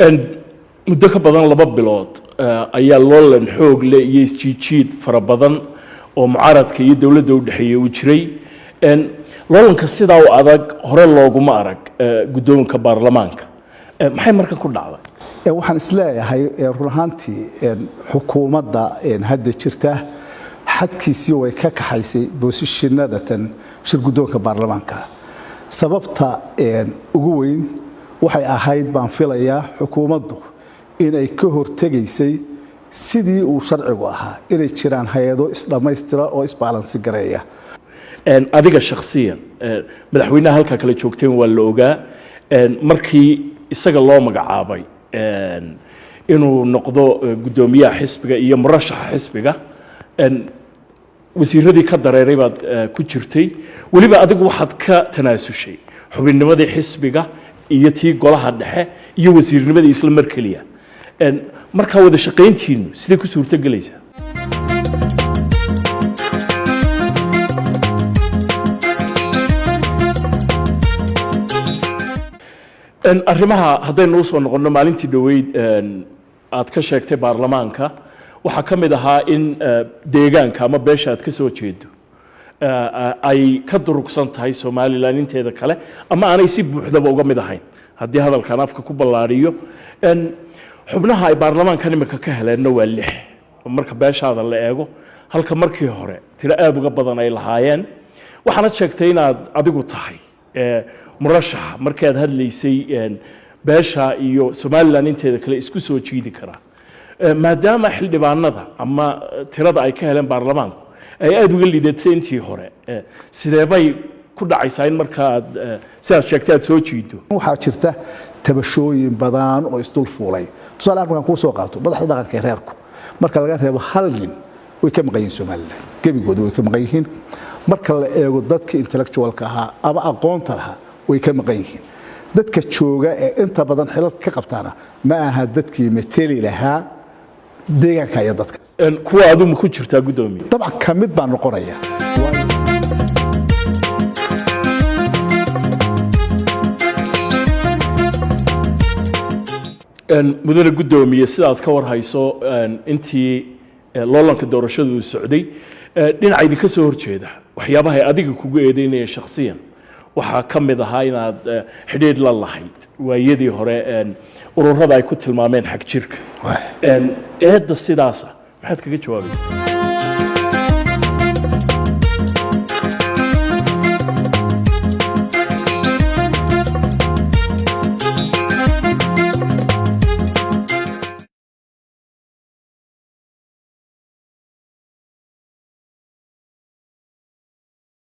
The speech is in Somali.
Muddo ka badan 2 bilood ayaa loolan xoog leh iyo isjiidjiid fara badan oo mucaaradka iyo dowladda u dhexeeyey uu jiray. Loolanka sidaa u adag hore looguma arag guddoonka baarlamaanka. Maxay markan ku dhacday? Waxaan isleeyahay, run ahaantii, xukuumadda hadda jirta xadkiisii way ka kaxaysay position-adatan shir guddoonka baarlamaanka. Sababta ugu weyn waxay ahayd, baan filayaa, xukuumaddu inay ka hortegaysay sidii uu sharcigu ahaa inay jiraan hay-ado isdhammaystira oo is balance gareeya. Adiga shakhsiyan, madaxweynaha halkaa kala joogteen waa la ogaa. Markii isaga loo magacaabay inuu noqdo guddoomiyaha xisbiga iyo murashaxa xisbiga, wasiiradii ka dareeray baad ku jirtay. Weliba adigu waxaad ka tanaasushay xubinnimadii xisbiga iyo tii golaha dhexe iyo wasiirnimadii isla mar keliya. Markaa wada shaqayntiinu sidee ku suurto gelaysaa? Arrimaha haddaynu usoo noqonno, maalintii dhoweyd aad ka sheegtay baarlamaanka waxaa ka mid ahaa in deegaanka ama beesha aad ka soo jeedo ay ka durugsan tahay Somaliland inteeda kale ama aanay si buuxdaba uga mid ahayn, haddii hadalkan afka ku ballaariyo. Xubnaha ay baarlamaankan imika ka heleenna waa lix marka beeshaada la eego, halka markii hore tiro aada uga badan ay lahaayeen. Waxaana sheegtay inaad adigu tahay murashaxa, markii aad hadlaysay, beesha iyo Somaliland inteeda kale isku soo jiidi karaa. Maadaama xildhibaanada ama tirada ay ka heleen baarlamaanku ay aada uga liidatay intii hore, sidee bay ku dhacaysaa in marka aad sidaad sheegtay aad soo jiido? Waxaa jirta tabashooyin badan oo isdul fuulay. Tusaale ahaan, markaan kuu soo qaato, madaxda dhaqanka ee reerku, marka laga reebo hal nin, way ka maqan yihiin Somaliland, gebigooda way ka maqan yihiin. Marka la eego dadka intellectualka ahaa ama aqoonta lahaa, way ka maqan yihiin. Dadka jooga ee inta badan xilalka ka qabtaana ma aha dadkii mateli lahaa deegaanka iyo dadka. Kuwa adigu ma ku jirtaa, guddoomiye? Dabcan, ka mid baan noqonaya. Mudane guddoomiye, sidaad ka warhayso, intii loolanka doorashadu uu socday, dhinaca idinka soo horjeeda waxyaabaha ay adiga kugu eedeynaya shakhsiyan waxaa ka mid ahaa inaad xidhiidh la lahayd waayadii hore ururada ay ku tilmaameen xag jirka. Eedda sidaasa maxaad kaga jawaabaysaa?